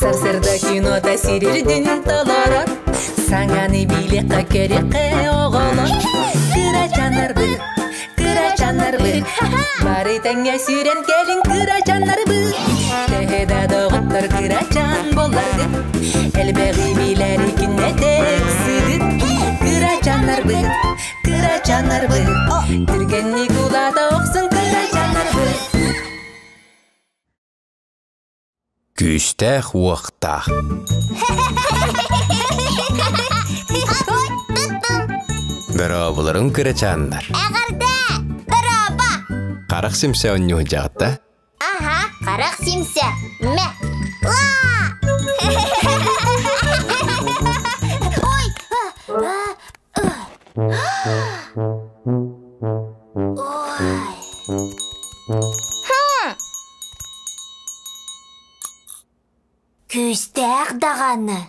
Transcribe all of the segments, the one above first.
Сарсыарда кинота сирирдин толорор, Саҥаны билиэххэ көрүөххэ оҕолор. Кырачааннарбыт, кырачааннарбыт, Бары тэҥҥэ сүүрэн кэлиҥ кырачааннарбыт. Төһө да доҕоттор кырачаан буолларгыт, Элбэҕи билэри күннэтэ ыксыгыт. Кырачааннарбыт, кырачааннарбыт, Түргэнник улаата охсун кырачааннарбыт. Күүстээх уохтаах. Дорообуларым кырачааннар. Эҕэрдэ! Дорообо! Харах симсэ онньуһдьаҕытта? Аха, харах симсэ. Мэ. Уа! Ой! Күүстээх даҕаны.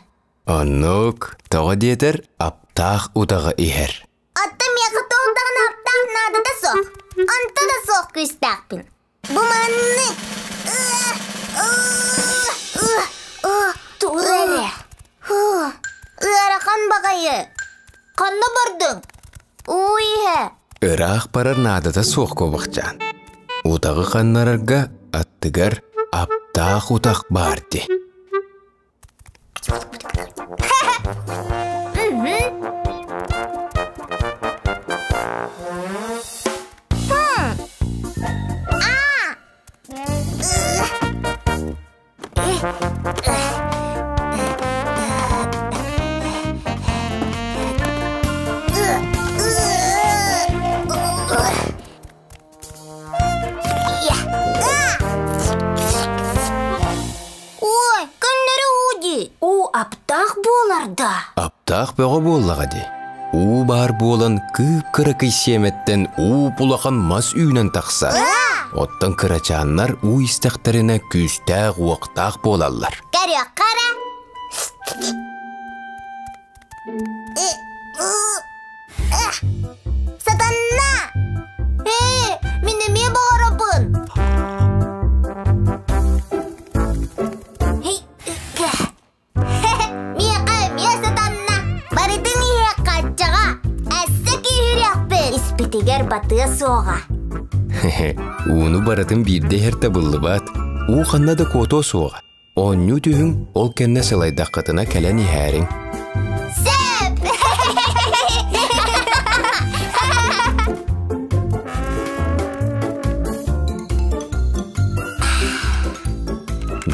Оннук, тоҕо диэтэр, аптаах утаҕы иһэр. Аттым миэхэ тоҕо даҕаны аптаах наадата суох. Онто да суох күүстээхпин. Бу маннык. Тур эрэ. Ыарахан баҕайы. Ханна бардыҥ? Уу иһэ. Ыраах барар наадата суох куобахчаан. Утаҕы ханнарарга аттыгар аптаах утах баар дии. Ой, көннөрү уу дии. Уу аптаах буолар да. Аптаах бөҕө буоллаҕа дии. Уу баар буолан кыып-кыракый сиэмэттэн ууп-улахан мас үүнэн тахсар. Оттон кырачааннар уу истэхтэринэ күүстээх-уохтаах буолаллар. Көрүөххэ эрэ. Сатанна! Ээ, мин эмиэ баҕарабын. Миэхэ эмиэ сатанна. Барытын иһиэххэ аччаҕа. Эссе киһириэхпин. Испитигэр батыа суоҕа. Ууну барытын биирдэ иһэр табыллыбат. Уу ханна да куотуо суоҕа. Оонньуу түһүҥ, ол кэннэ сылайдаххытына кэлэн иһээриҥ. Сөп!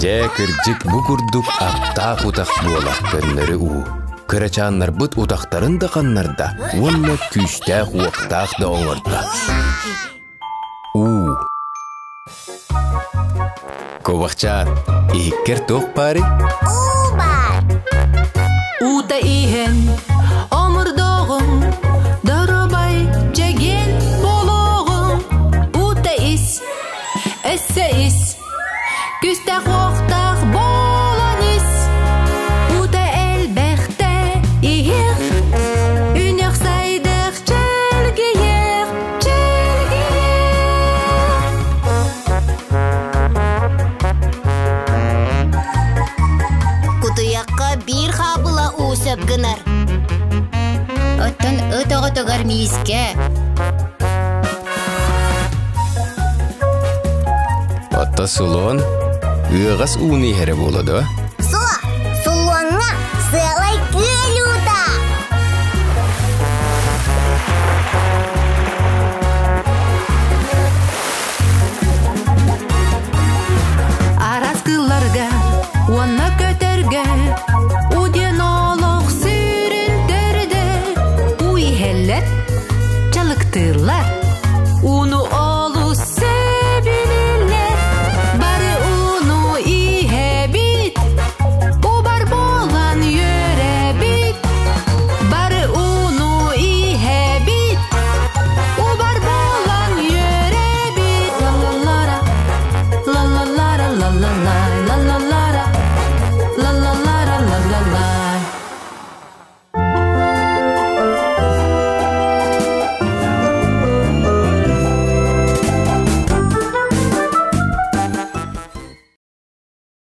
Дьэ, кырдьык бу курдук аптаах утах буолар көннөрү уу. Кырачааннарбыт утахтарын да ханнарда уонна күүстээх-уохтаах да оҥордо. Уу. Куобахчаан, иһиккэр туох баарый? Уу баар. Уута иһэн омурдоҕум, доруобай чэгиэн буолуоҕуҥ. Уута ис, өссө ис, күстээх уохтаах буолан ис. Уута элбэхтэ иһиэх, үнэх сайдых чэлгийэх, чэлгийэх. Кутуйахха биир хаабыла уу сөп гынар. Оттон ыт оҕотугар миискэ. Отто сулон ыаҕас ууну иһэрэ буола дуо?